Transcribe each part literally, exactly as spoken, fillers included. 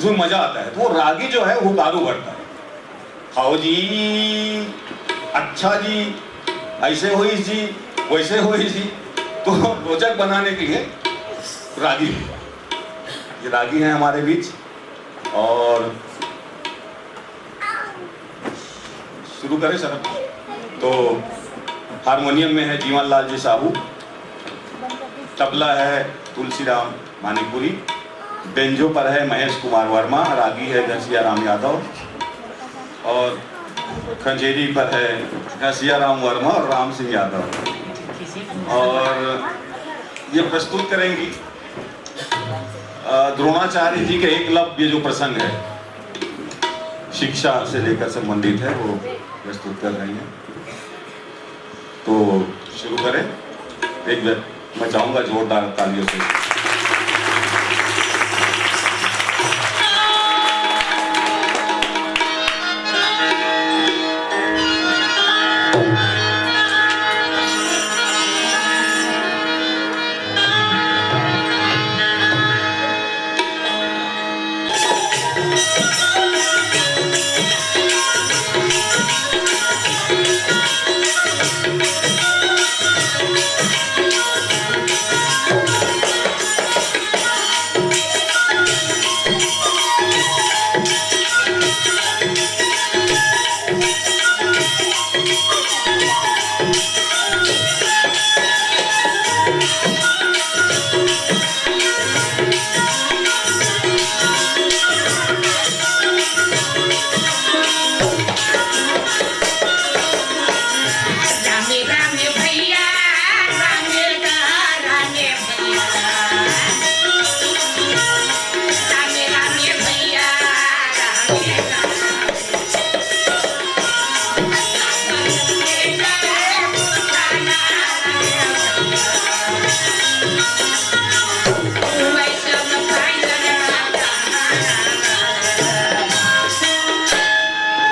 उसमें मजा आता है। तो वो रागी जो है, वो दारू भरता है। खाओ जी, अच्छा जी, ऐसे होई जी, वैसे होई जी। तो रोचक बनाने के लिए रागी, ये रागी है हमारे बीच। और शुरू करें सर। तो हारमोनियम में है जीवन लाल जी साहू, तबला है तुलसीराम मानिकपुरी, बेंजो पर है महेश कुमार वर्मा, रागी है घसिया राम यादव, और खंजेरी पर है घसिया राम वर्मा और राम सिंह यादव। और ये प्रस्तुत करेंगी अ, द्रोणाचार्य जी के एकलव्य जो प्रसंग है, शिक्षा से लेकर संबंधित है, वो प्रस्तुत कर रही हैं। तो शुरू करें। एक बार मैं चाहूंगा जोरदार तालियों से।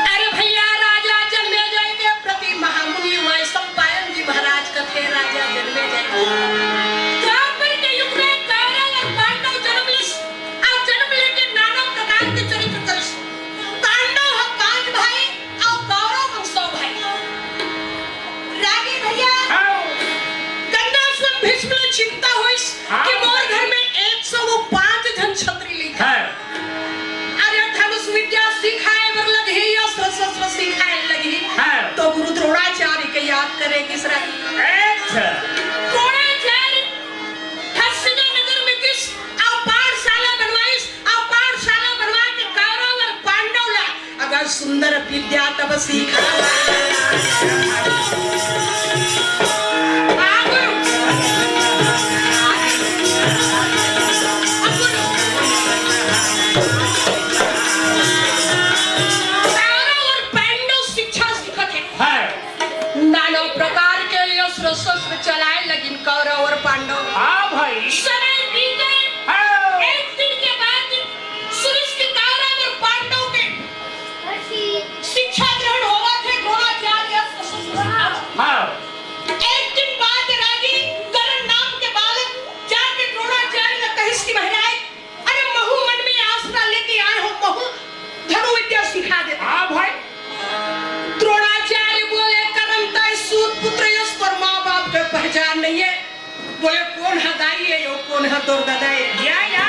अरे भैया, राजा जनमेजय के प्रति महामुनि वैशंपायन जी महाराज कथे, राजा जनमेजय। द्वापर के युग में कौरव और पांडव जन्म लिस, और जन्म लेके नाना प्रकार के चरित्र करिस। पांडव ह पांच भाई और कौरव ह सौ भाई। रागी भैया, हाँ। गंगासुत भीष्म ल चिंता होइस हाँ। कि मोर घर में एक सौ पांच झन छत्री लइका। हाँ। अरे धनुष विद्या सिखाए बर लगही, अस्त्र शस्त्र सिखाए लगही। हाँ। तो गुरु द्रोणाचार्य के याद करे किस रागी। अच्छा। द्रोणाचार्य हस्तिनानगर में गिस, अउ पाठशाला बनवाइस, अउ पाठशाला बनवा के कौरव और पांडव ला अगर सुंदर विद्या तब सीखा। कौरव और पांडव शिक्षा सीखत हे। हाँ। नाना प्रकार के अस्त्र शस्त्र चलाए लगिन कौरव और पांडव। हाँ भाई। समय बीते। हाँ। एक दिन के बाद सुनिस के कौरव और पांडव के शिक्षा ग्रहण होवत हे, द्रोणाचार्य अस्त्र शस्त्र सिखावत। हाँ। एक दिन बाद रागी कर्ण नाम के बालक जाके द्रोणाचार्य ला कहिस कि महाराज, अरे महू मन में आसरा लेके आए हों, महू धनु विद्या सिखा देते। हाँ भाई। द्रोणाचार्य बोले, "कर्ण तैं सूत पुत्र यस, तोर माँ बाप के पहचान नहीं हे।" बोले, "कोन ह दाई हे यो, कोन ह तोर ददा हे?" या, या।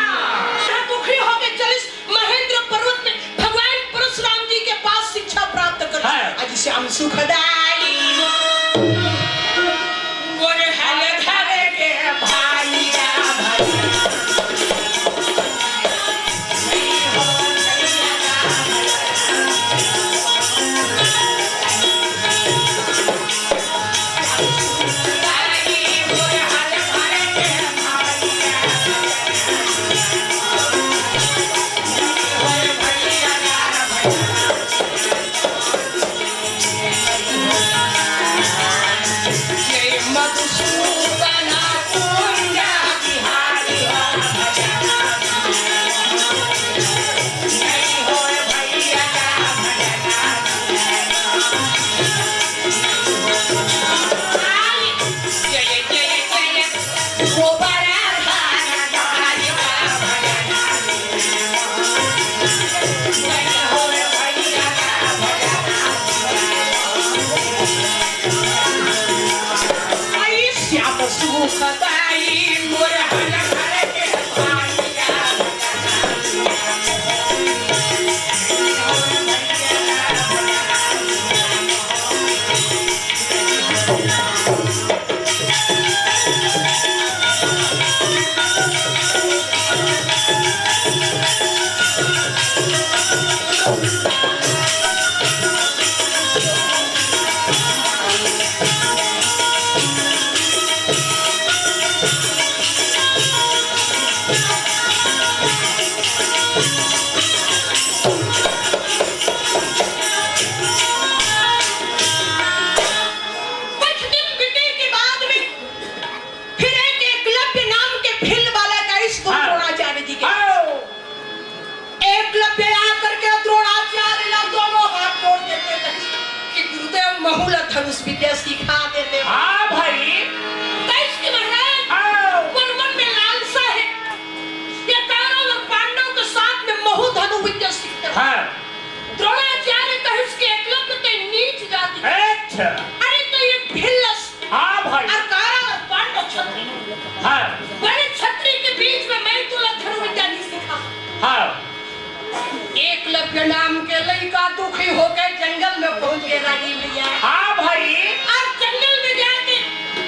दुखी होके चलिस महेंद्र पर्वत में भगवान परशुराम जी के पास शिक्षा प्राप्त कर। हाँ। अजी श्याम सुखदाई। गोर हल धर के भाई जा भाई। आई श्याम सुखदाई मोर हर घर के पानी। कुछ दिन बीते के बाद में फिर एक एकलव्य नाम के भील बालक आइस गुरु हाँ। द्रोणाचार्य जी के। हाँ। एकलव्य आकर के द्रोणाचार्य ला दोनों हाथ जोड़ के कहिस कि गुरुदेव, महू ला धनुष विद्या सिखा देते। हाँ भाई। कहिस कि महाराज, हाँ। मोर मन में लालसा हे, ये कौरव और पांडव के साथ में महू धनु विद्या सीखते हैं। हाँ। द्रोणाचार्य कहिस कि एकलव्य ते नीच जाति के। अच्छा। अरे तो ये भिल्लस हाँ भाई। और कौरव और पांडव छत्री। हाँ। बड़े छत्री के बीच में मैं तुला धनुर्विद्या नहीं सिखा। हाँ। एकलव्य नाम के लइका दुखी होके जंगल में पहुंच गए रागी भैया। हाँ भाई। और जंगल में जाके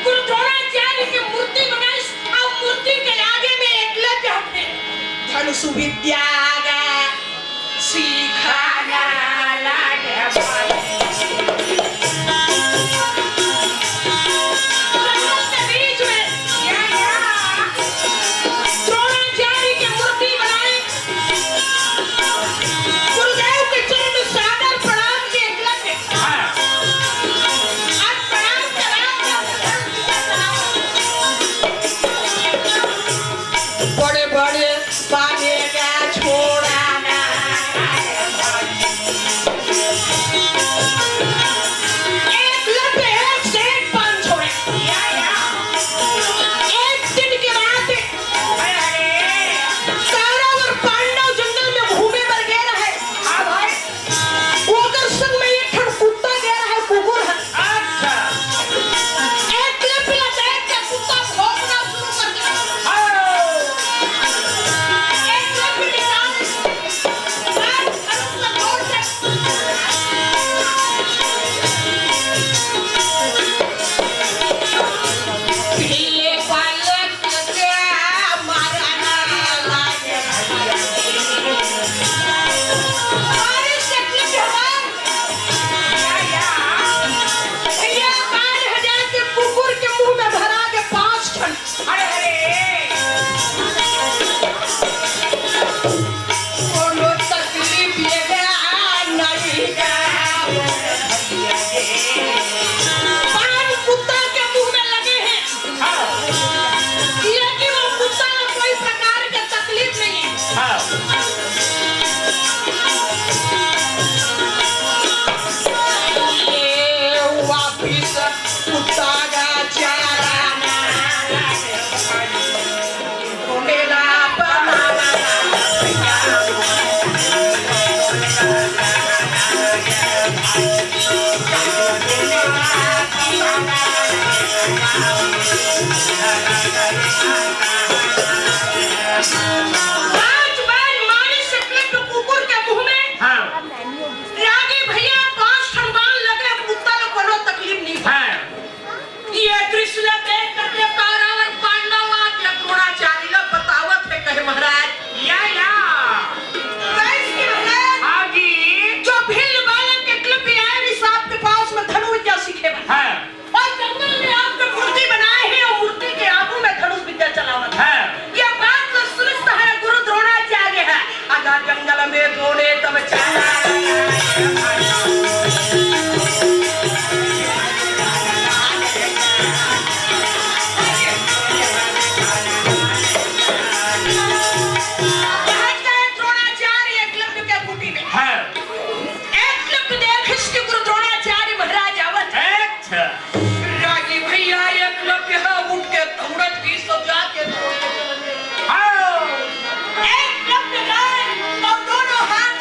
गुरु द्रोणाचार्य की मूर्ति बनाइस और मूर्ति के आगे में एकलव्य हटे धनुष विद्या आगे सिखाना लागे भाई। जंगल के बीच में या, या। द्रोणाचार्य की मूर्ति बनाई। गुरुदेव के चरण में सादर प्रणाम के एकलव्य। हाँ। और प्रणाम के बाद बड़े बड़े पाने का छोड़ा ना। एकलव्य एक से एक पान छोड़े। एक दिन के बाद कौरव और पांडव जंगल में घूमे बर गए रहे। हाँ भाई। ओकर संग में एक ठन कुत्ता गए रहे, कुकुर है। अच्छा। एकलव्य ला देख के कुत्ता भौंकना शुरू कर दिया। हाँ। एकलव्य के साथ कुकुर के मुंह में भरा के पांच ठन। अरे, अरे। कोनो तकलीफ ये नहीं का। पान कुत्ता के मुंह में लगे हैं। हाँ। लेकिन वो कुत्ता में कोई प्रकार के तकलीफ नहीं है। हाँ। ये वापिस कुत्ता का चारा। पांच बार मारी से पिट कुकुर के मुंह में। हाँ। रागी भैया पांच ठन बाण लगे, कुत्ता ला कोनो तकलीफ नहीं। हाँ। ये दृश्य ला देख करके कौरव और पांडव आके द्रोणाचार्य ला बतावत हे, कहे महाराज। या, या। कहिस कि महाराज, हाँ जी। जो भील बालक एकलव्य आए, इस आपके पास में धनुर्विद्या सीखे बर। हाँ। और जंगल में आपके मूर्ति बनाए हैं और मूर्ति के आगू में धनुष विद्या चलावत है। हाँ। ये बात तो सुनिस तहां गुरु द्रोणाचार्य है। अगर जंगल में ढूंढे तब चला। पहुंच गए द्रोणाचार्य एकलव्य के कुटी में। हाँ। एकलव्य देखिस कि गुरु द्रोणाचार्य महाराज आवत है। अच्छा। रागी भैया एकलव्य ह उठ के दौड़त गिस अउ जाके दौड़ के चल गए। हाँ। एकलव्य गए अउ दोनों हाथ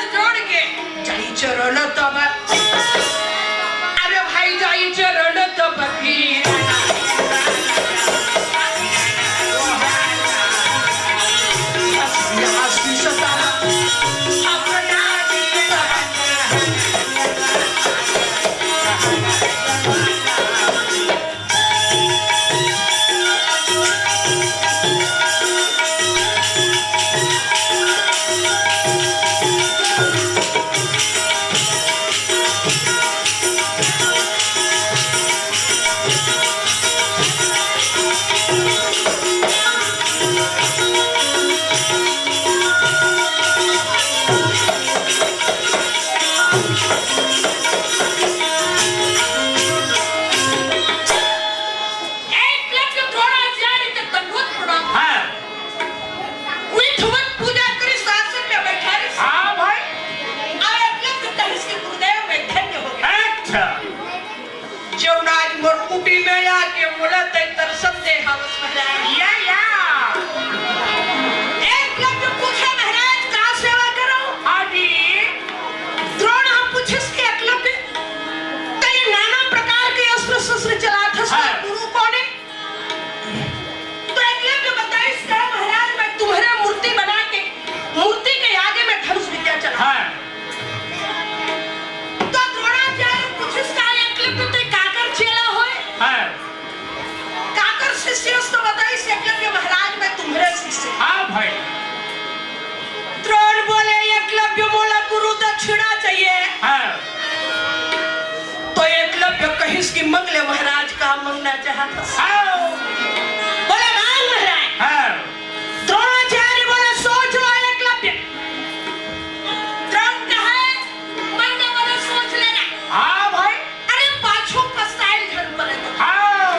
एकलव्य द्रोणाचार्य के दंडवत प्रणाम। हाँ। विधिवत पूजा करिस, आसन में बैठारिस। हाँ भाई। अउ एकलव्य कहिस कि गुरुदेव, मैं धन्य हो गेंव। अच्छा। जऊन आज मोर कुटी में आके मोला तैं दर्शन दे हवस महाराज। या, या। एकलव्य पूछे, महाराज, का सेवा करंव? हाँ जी। द्रोण ह पूछिस कि एकलव्य, तैं नाना प्रकार के अस्त्र शस्त्र चलाथस, हाँ। गुरु कोन हे? त एकलव्य बताइस, कहे, महाराज, मैं तुम्हरे मूर्ति बना के, मूर्ति के आगे मैं धनुष विद्या चलाथंव। हाँ। त द्रोणाचार्य पूछिस, का एकलव्य तैं काकर चेला होय? हाँ। काकर शिष्य हस? त बताइस, एकलव्य महाराज, मैं तुम्हरे शिष्य। हाँ भाई। द्रोण बोले, एकलव्य, मोला गुरु दक्षिणा चाहिए। हाँ। त एकलव्य कहिस कि मंग ले महाराज, का मंगना चाहत हस? हाँ। बोले, मांग महाराज। हाँ। द्रोणाचार्य बोले, सोच लो एकलव्य। द्रोण कहे, मन में बोले, सोच लेना। हाँ भाई। अरे पाछू पछताए झन परे तो। हाँ।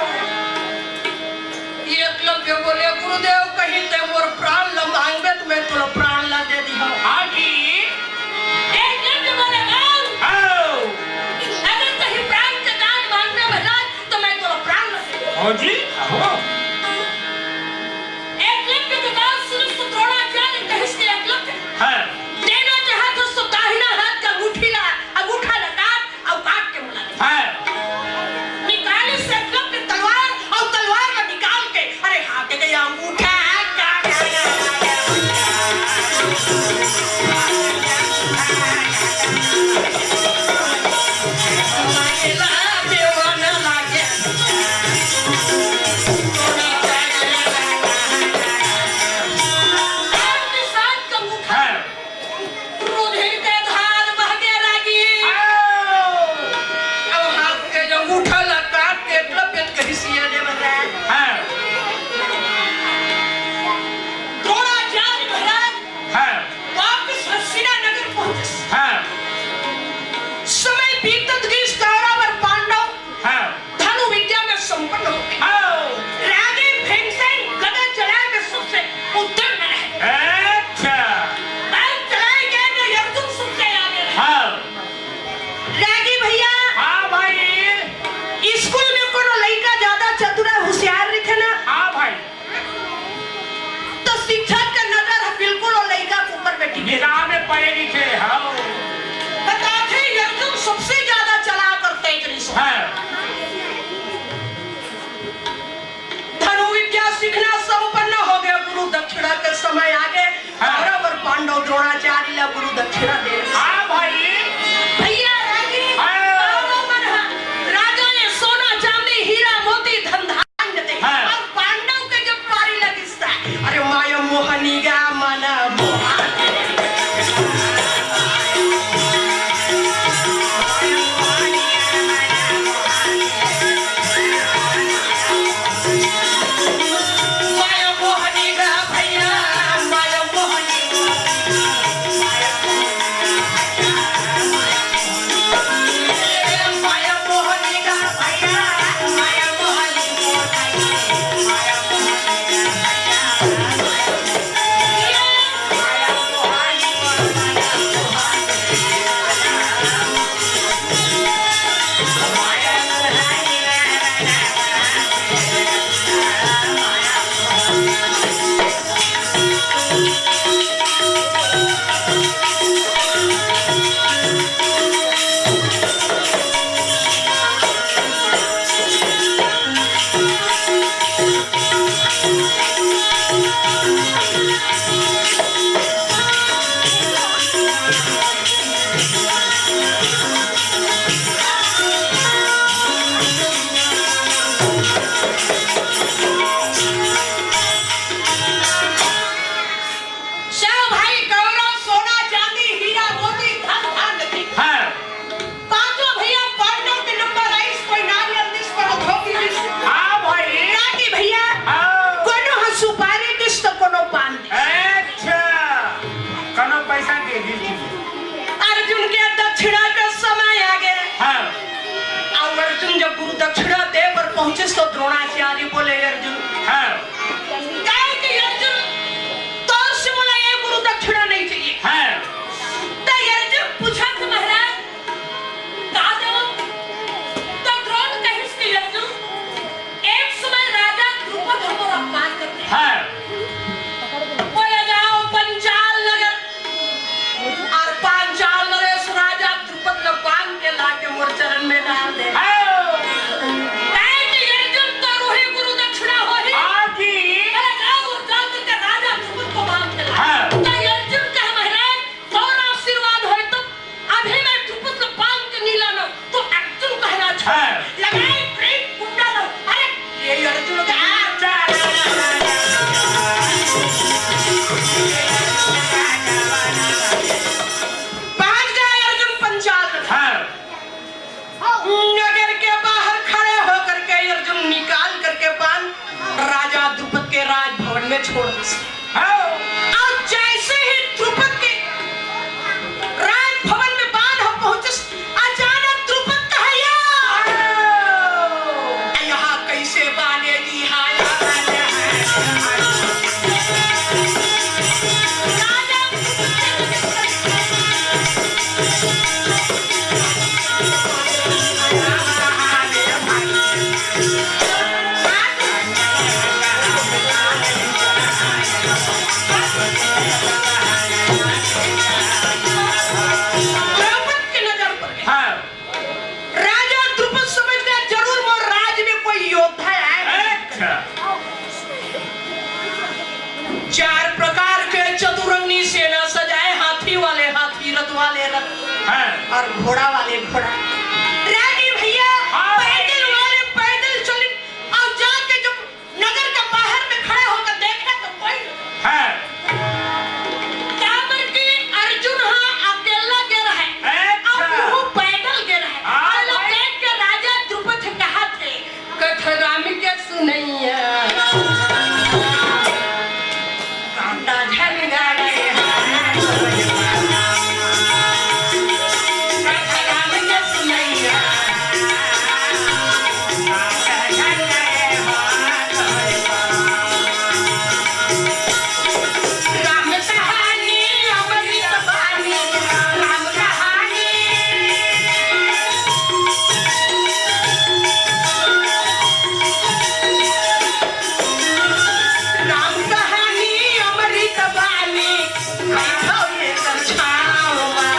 एकलव्य बोले, गुरुदेव, कहीं तैं मोर प्राण ल मांगबे त मैं तोला प्राण ल दे दिहंव। हाँ जी। एकलव्य बोले, मांग। हाँ। अगर कहीं प्राण के दान मांगबे महाराज त मैं तोला प्राण ल दे दिहंव। हाँ जी। हाँ। एकलव्य के बात सुनिस त द्रोणाचार्य कहिस कि एकलव्य, हाँ। देना चाहत हस त दाहिना हाथ के अंगूठी ला, अंगूठा ला काट, अउ काट के मोला दे। हाँ। निकालिस एकलव्य तलवार, अउ तलवार ला निकाल के, अरे, हाथ के अंगूठा काट। अउ निशान के अंगूठा। हाँ। रुधिर के धार बह गे रागी। आओ। अउ हाथ के अंगूठा ला काट के एकलव्य कहिस, ये ले महाराज। हाँ। द्रोणाचार्य महाराज हाँ। वापस हस्तिना नगर पहुंचिस। हाँ। समय बीतत गिस, कौरव अउ पांडव हाँ। धनु विद्या में संपन्न हो गए। आओ। रागी भीमसेन गदा चलाए में सबसे उत्तीर्ण रहे। अच्छा। बैल चलाए गए में अर्जुन सबसे आगे रहे। हाँ। रागी भैया। हाँ भाई। स्कूल में कोनो लइका ज्यादा चतुर हुसियार रहिथे ना। हाँ भाई। त शिक्षक के नजर ह बिल्कुल ओ लइका के ऊपर बैठी। निगाह में पड़े रहिथे, हाँ। बताथे, अर्जुन सबसे ज्यादा चालाक अउ तेज रिहिस। हाँ। धनु विद्या सीखना संपन्न हो गया, गुरु दक्षिणा के समय आ गे। हाँ। कौरव अउ पांडव द्रोणाचार्य ला गुरु दक्षिणा दे। हाँ भाई। भैया रागी, हाँ। कौरव मन ह राजा ले सोना, चांदी, हीरा, मोती, धन धान्य दे। हाँ। अउ पांडव के जब पारी लगिस त, अरे माया मोहनी गा मन मोहनी। माया मोहनी गा भैया, माया मोहनी। के दक्षिणा के समय आ गे। हाँ। अउ अर्जुन जब गुरु दक्षिणा दे बर पहुंचिस तो द्रोणाचार्य बोले, अर्जुन, हाँ। काहे कि अर्जुन, तोर से मोला ये गुरु दक्षिणा नहीं चाहिए। हाँ। त अर्जुन पूछत, महाराज, का देवं? त द्रोण कहिस कि अर्जुन, एक समय राजा द्रुपद हमर अपमान करते। हाँ। बोले, जाओ पंचाल नगर, अउ पांचाल नरेश राजा द्रुपद ल बांध के लाके मोर चरण में डाल दे। हाँ। काहे कि अर्जुन तोर उही गुरु दक्षिणा होही। हाँ जी। बोले, जाओ, जाओ करके राजा द्रुपद को बांध के ला। हाँ। त अर्जुन कहे, महाराज, तोर आशीर्वाद होय तो अभी मैं द्रुपद ल बांध के नहीं लानों, त अर्जुन कहना चाहे। हाँ। लगाए प्रेम कुंडल। अरे, ये अर्जुन का बांध जाए अर्जुन पंचाल। हाँ। नगर के बाहर खड़े होकर के अर्जुन निकाल करके बांध राजा द्रुपद के राजभवन में छोड़ दिस। हाँ। अउ जैसे ही द्रुपद के राजभवन में बांध हम पहुंचे, अचानक द्रुपद कहया, "यहाँ कैसे बांधे जी, हाँ, यहाँ बांधे हैं।" राजा द्रुपद के नजर पर गए। हाँ। राजा द्रुपद समझ गए, जरूर मोर राज में कोई योद्धा आए। अच्छा। चार प्रकार के चतुरंगी सेना सजाए, हाथी वाले हाथी, रथ वाले रथ, हाँ। अउ घोड़ा वाले घोड़ा। रागी भैया, हाँ। पैदल वाले पैदल चले, अउ जाके जब नगर के बाहर में खड़े होकर देखे तो कोई नहीं। हाँ। काबर कि अर्जुन हा अकेला गे रहे, अच्छा। अउ वो पैदल गे रहे। हाँ, अउ भाई। देख के राजा द्रुपद कहा थे, कथा राम के सुनैया। कांटा झन गाड़े। कथा राम के सुनैया। राम कहानी अमृत बानी, राम कहानी। राम कहानी अमृत बानी, बैठो ये छावा।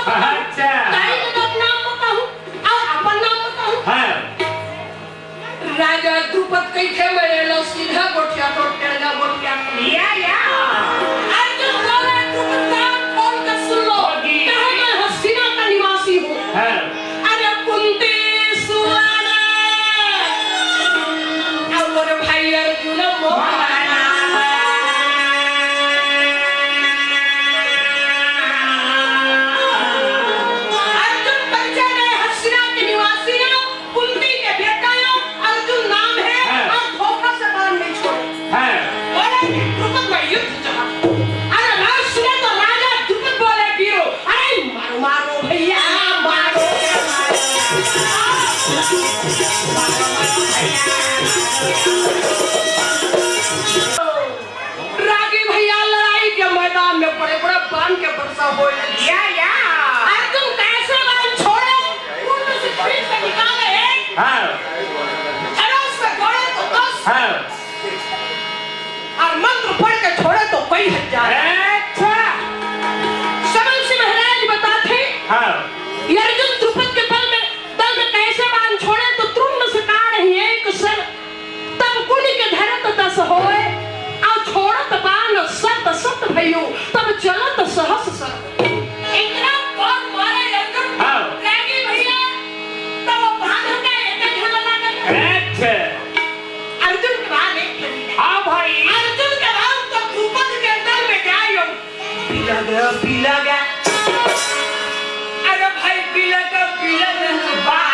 अच्छा। ताई के तो नाम बताहूँ, अउ अपन नाम बताहूँ। हाँ। राजा द्रुपद कहिथे, मैं एला सीधा गोठिया तो टेढ़ा गोठिया। या, या। अर्जुन बोले, "द्रुपद, कान खोल के सुन लो, होगी। कहे मैं हस्तिना का निवासी हूँ।" हाँ। अरे कुंती सुना ना। अउ मोर भाई अर्जुन मोहना। अर्जुन परिचय दे, हस्तिना के निवासी है, कुंती के बेटा है, अर्जुन नाम है, हाँ। अउ धोखा से बाण नहीं छोड़े। हाँ। बोले कि द्रुपद मैं युद्ध चाहत हूँ। अरे बाण सुने तो राजा द्रुपद बोले, "वीरो, अरे मारो, मारो भैया, मारो।" रागी भैया लड़ाई के मैदान में बड़े-बड़े बाण के वर्षा होए लगी। या, या। अर्जुन कैसे बाण छोड़े, उनमें से छीन के निकाले एक। हाँ। धनुष से जोड़े तो दस। हाँ। अउ मंत्र पढ़ के छोड़े तो कई हजार। अच्छा। समय से महाराज बताथे, हाँ। ये अर्जुन द्रुपद के बल में, दल में कैसे बाण छोड़े तो द्रुम से काढ़ एक सर तब कुनि के धरत दस होय, अउ छोड़त बाण सत सत भयउ, तब चलत सहस सर। इतना बाण मारे अर्जुन, हाँ। रागी भैया, तब बाण का एक झन लागल। अच्छा। अर्जुन के बाण एक झन। हाँ भाई। अर्जुन के बाण तो द्रुपद के अंदर में जाए, पीला गया, पीला गया। अरे भाई, पीला गया, पीला गया, बाण।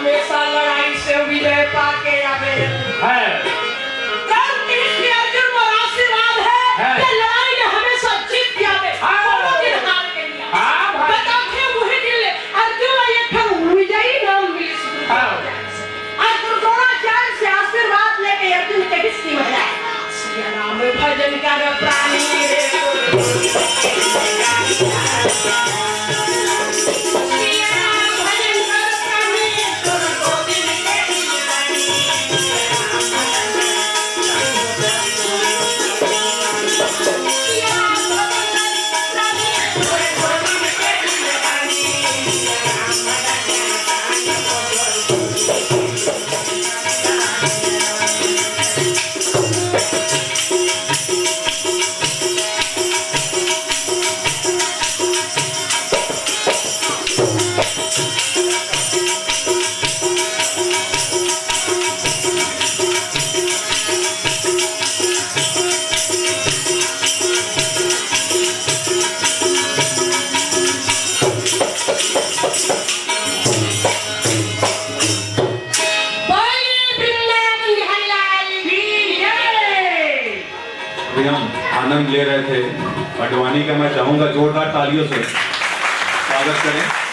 हमेशा लड़ाई से विजय पाके आवे। है। कर्म के लिए अर्जुन मोर आशीर्वाद है है। कि लड़ाई में हमेशा जीत के आवे। हाँ। कोनो दिन हार के नहीं आवे। हाँ भाई। बताथे उही दिन ले अर्जुन ला एक ठन विजयी नाम मिलिस। हाँ। और गुरु द्रोणाचार्य से आशीर्वाद लेके अर्जुन के विश्व की महिला है। सिया राम भजन कर प्राणी रे। सिया राम भजन कर प्राणी रे। बोलिए वृंदावन बिहारी लाल की जय। अभी हम आनंद ले रहे थे पंडवानी का। मैं चाहूंगा जोरदार तालियों से स्वागत करें।